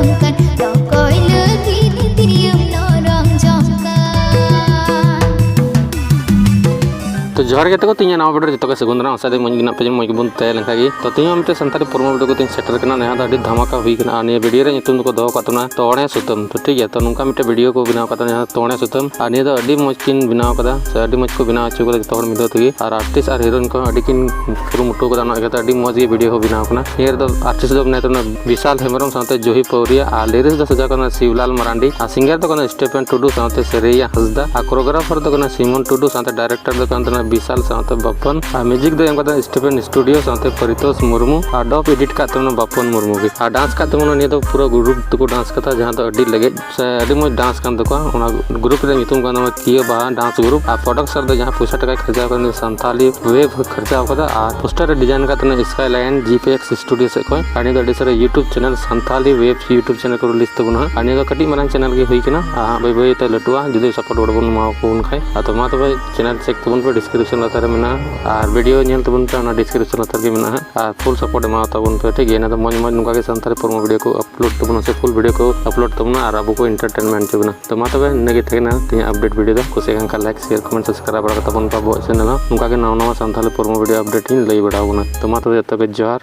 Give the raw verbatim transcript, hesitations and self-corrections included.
ᱚᱠᱚᱭ ᱞᱟᱹᱜᱤᱫ ᱛᱤᱨᱭᱳᱢ ᱱᱚᱨᱚᱢ ᱡᱚᱝ ᱠᱟᱱ? ᱛᱚ ᱡᱚᱦᱟᱨ ᱜᱮ ᱛᱟᱠᱚ, ᱛᱤᱧᱟᱹ ᱱᱟᱣᱟ video ᱨᱮ ᱡᱚᱛᱚ ᱜᱮ ᱥᱟᱹᱜᱩᱱ ᱫᱟᱨᱟᱢ᱾ ᱟᱥᱟ ᱫᱟᱹᱧ ᱢᱚᱡᱽ ᱜᱮ ᱢᱮᱱᱟᱜ ᱯᱮ, ᱢᱚᱡᱽ ᱜᱮᱵᱚᱱ ᱛᱟᱦᱮᱸ ᱞᱮᱱᱠᱷᱟᱱ ᱜᱮ᱾ ᱛᱚ ᱛᱮᱦᱮᱧ ᱦᱚᱸ ᱢᱤᱫᱴᱮᱱ ᱥᱟᱱᱛᱟᱲᱤ ᱯᱨᱳᱢᱳ video ᱠᱚᱛᱮᱧ ᱥᱮᱴᱮᱨ ᱠᱟᱱᱟ, ᱡᱟᱦᱟᱸ ᱫᱚ ᱟᱹᱰᱤ ᱫᱷᱟᱢᱟᱠᱟ ᱦᱩᱭ ᱠᱟᱱᱟ᱾ ᱟᱨ ᱱᱤᱭᱟᱹ video ᱨᱮ ᱧᱩᱛᱩᱢ ᱫᱚᱠᱚ ᱫᱚᱦᱚ ᱠᱟᱜ ᱛᱟᱵᱚᱱᱟ ᱛᱚᱲᱮ ᱥᱩᱛᱟᱹᱢ᱾ ᱛᱚ ᱴᱷᱤᱠ ᱜᱮᱭᱟ, ᱛᱚ ᱱᱚᱝᱠᱟ ᱢᱤᱫᱴᱮᱱ video ᱠᱚ ᱵᱮᱱᱟᱣ ᱠᱟᱫᱟ, ᱡᱟᱦᱟᱸ ᱫᱚ ᱛᱚᱲᱮ ᱥᱩᱛᱟᱹᱢ᱾ ᱟᱨ ᱱᱤᱭᱟᱹ ᱫᱚ ᱟᱹᱰᱤ ᱢᱚᱡᱽ ᱠᱤᱱ ᱵᱮᱱᱟᱣ ᱠᱟᱫᱟ, ᱥᱮ ᱟᱹᱰᱤ ᱢᱚᱡᱽ ᱠᱚ ᱵᱮᱱᱟᱣ ᱦᱚᱪᱚ ᱠᱟᱫᱟ ᱡᱚᱛᱚ ᱦᱚᱲ ᱢᱤᱫ ᱫᱷᱟᱣ ᱛᱮᱜᱮ᱾ ᱟᱨ artist ᱟᱨ heroine ᱠᱚᱦᱚᱸ ᱟᱹᱰᱤ ᱠᱤᱱ ᱠᱩᱨᱩᱢᱩᱴᱩ ᱠᱟᱫᱟ, ᱚᱱᱟ ᱤᱭᱠᱟᱹᱛᱮ ᱟᱹᱰᱤ ᱢᱚᱡᱽ ᱜᱮ video ᱦᱚᱸ ᱵᱮᱱᱟᱣ ᱠᱟᱱᱟ᱾ ᱱᱤᱭᱟᱹ ᱨᱮᱫᱚ artist ᱫᱚ ᱢᱮᱱᱟᱭ ᱛᱟᱵᱚᱱᱟ ᱵᱤᱥᱟᱞ ᱦᱮᱢᱵᱨᱚᱢ ᱥᱟᱶᱛᱮ ᱡᱩᱦᱤ ᱯᱟᱹᱣᱨᱤᱭᱟ, ᱟᱨ lyrics ᱫᱚ ᱥᱟᱡᱟᱣ ᱠᱟᱱᱟ ᱥᱤᱣᱞᱟᱞ ᱢᱟᱨᱟᱱᱰᱤ, ᱟᱨ singer ᱫᱚ ᱠᱟᱱᱟ ᱥᱴᱤᱯᱷᱮᱱ ᱴᱩᱰᱩ ᱥᱟᱶᱛᱮ ᱥᱮᱨᱮᱭᱟ ᱦᱟᱸᱥᱫᱟ, ᱟᱨ choreographer ᱫᱚ ᱠᱟᱱᱟ ᱥᱤᱢᱚᱱ ᱴᱩᱰᱩ, ᱥᱟᱶᱛᱮ director ᱫᱚ ᱠᱟᱱ ᱛᱟᱦᱮᱱᱟ ᱵᱤᱥᱟᱞ ᱥᱟᱶᱛᱮ ᱵᱟᱯᱚᱱ, ᱟᱨ music ᱫᱚ ᱮᱢ ᱠᱟᱫᱟ ᱥᱴᱤᱯᱷᱮᱱ ᱥᱴᱩᱰᱤᱭᱳ ᱥᱟᱶᱛᱮ ᱯᱟᱨᱤᱛᱳᱥ ᱢᱩᱨᱢᱩ, ᱟᱨ dub edit ᱠᱟᱜ ᱛᱟᱵᱚᱱᱟ ᱵᱟᱯᱚᱱ ᱢᱩᱨᱢᱩ ᱜᱮ᱾ ᱟᱨ dance ᱠᱟᱜ ᱛᱟᱵᱚᱱᱟ ᱱᱤᱭᱟᱹ ᱫᱚ ᱯᱩᱨᱟᱹ group ᱛᱮᱠᱚ dance ᱠᱟᱫᱟ, ᱡᱟᱦᱟᱸ ᱫᱚ ᱟᱹᱰᱤ ᱞᱮᱜᱮᱡ ᱥᱮ ᱟᱹᱰᱤ ᱢᱚᱡᱽ dance ᱠᱟᱱ ᱛᱟᱠᱚᱣᱟ᱾ ᱚᱱᱟ group ᱨᱮᱭᱟᱜ ᱧᱩᱛᱩᱢ ᱠᱟᱱ ᱛᱟᱵᱚᱱᱟ ᱠᱤᱭᱟᱹ ᱵᱟᱦᱟ dance group᱾ ᱟᱨ production ᱨᱮ ᱡᱟᱦᱟᱸ ᱯᱚᱭᱥᱟ ᱴᱟᱠᱟᱭ ᱠᱷᱚᱨᱪᱟ ᱠᱟᱫᱟ, ᱩᱱᱤ ᱥᱟᱱᱛᱷᱟᱞᱤ ᱣᱮᱵᱷ ᱠᱷᱚᱨᱪᱟ ᱠᱟᱫᱟ᱾ ᱟᱨ poster ᱨᱮ design ᱠᱟᱫ ᱛᱟᱦᱮᱱᱟ Skyline G P X studio ᱥᱮᱫ ᱠᱷᱚᱱ᱾ ᱟᱨ ᱱᱤᱭᱟᱹ ᱫᱚ ᱟᱹᱰᱤ ᱥᱟᱨᱟ YouTube channel, Santali ᱣᱮᱵᱷ YouTube channel ᱠᱚ release ᱛᱟᱵᱚᱱᱟ ᱦᱟᱸᱜ᱾ ᱟᱨ ᱱᱤᱭᱟᱹ ᱫᱚ ᱠᱟᱹᱴᱤᱡ ᱢᱟᱨᱟᱝ channel ᱜᱮ ᱦᱩᱭ ᱠᱟᱱᱟ, ᱟᱨ ᱦᱟᱸᱜ ᱵᱟᱹᱭ ᱵᱟᱹᱭ ᱛᱮ ᱞᱟᱹᱴᱩᱜᱼᱟ ᱡᱩᱫᱤ support ᱵᱟᱵᱚᱱ ᱮᱢᱟ ᱠᱚ ᱠᱷᱟᱱ᱾ ᱟᱫᱚ ᱢᱟ ᱛᱚᱵᱮ channel check ᱛᱟᱵᱚᱱ ᱯᱮ, description ᱞᱟᱛᱟᱨ ᱨᱮ ᱢᱮᱱᱟᱜᱼᱟ᱾ ᱟᱨ video ᱧᱮᱞ ᱛᱟᱵᱚᱱ ᱯᱮ, ᱚᱱᱟ description ᱞᱟᱛᱟᱨ ᱜᱮ ᱢᱮᱱᱟᱜᱼᱟ᱾ ᱟᱨ full support ᱮᱢᱟ ᱛᱟᱵᱚᱱ ᱯᱮ, ᱴᱷᱤᱠ ᱜᱮᱭᱟ? ᱤᱱᱟᱹ ᱫᱚ ᱢᱚᱡᱽ ᱢᱚᱡᱽ ᱱᱚᱝᱠᱟ ᱜᱮ ᱥᱟᱱᱛᱟᱲᱤ ᱯᱨᱳᱢᱳ video ᱠᱚ upload ᱛᱟᱵᱚᱱᱟ, ᱥᱮ full video ᱠᱚ upload ᱛᱟᱵᱚᱱᱟ, ᱟᱨ ᱟᱵᱚ ᱠᱚ entertainment ᱦᱚᱪᱚ ᱵᱚᱱᱟ᱾ ᱛᱚ ᱢᱟ ᱛᱚᱵᱮ ᱤᱱᱟᱹ ᱜᱮ ᱛᱟᱦᱮᱸ ᱠᱟᱱᱟ ᱛᱮᱦᱮᱧᱟᱜ update video ᱫᱚ᱾ ᱠᱩᱥᱤᱭᱟᱜ ᱠᱟᱱ ᱠᱷᱟᱱ like, share, comment, subscribe ᱵᱟᱲᱟ ᱠᱟᱛᱟ ᱵᱚᱱ ᱯᱮ ᱟᱵᱚᱣᱟᱜ channel ᱦᱚᱸ᱾ ᱱᱚᱝᱠᱟ ᱜᱮ ᱱᱟᱣᱟ ᱱᱟᱣᱟ ᱥᱟᱱᱛᱟᱲᱤ ᱯᱨᱳᱢᱳ video update ᱤᱧ ᱞᱟᱹᱭ ᱵᱟᱲᱟ ᱟᱵᱚᱱᱟ᱾ ᱛᱚ ᱢᱟ ᱛᱚᱵᱮ ᱡᱚᱛᱚ ᱜᱮ ᱡᱚᱦᱟᱨ᱾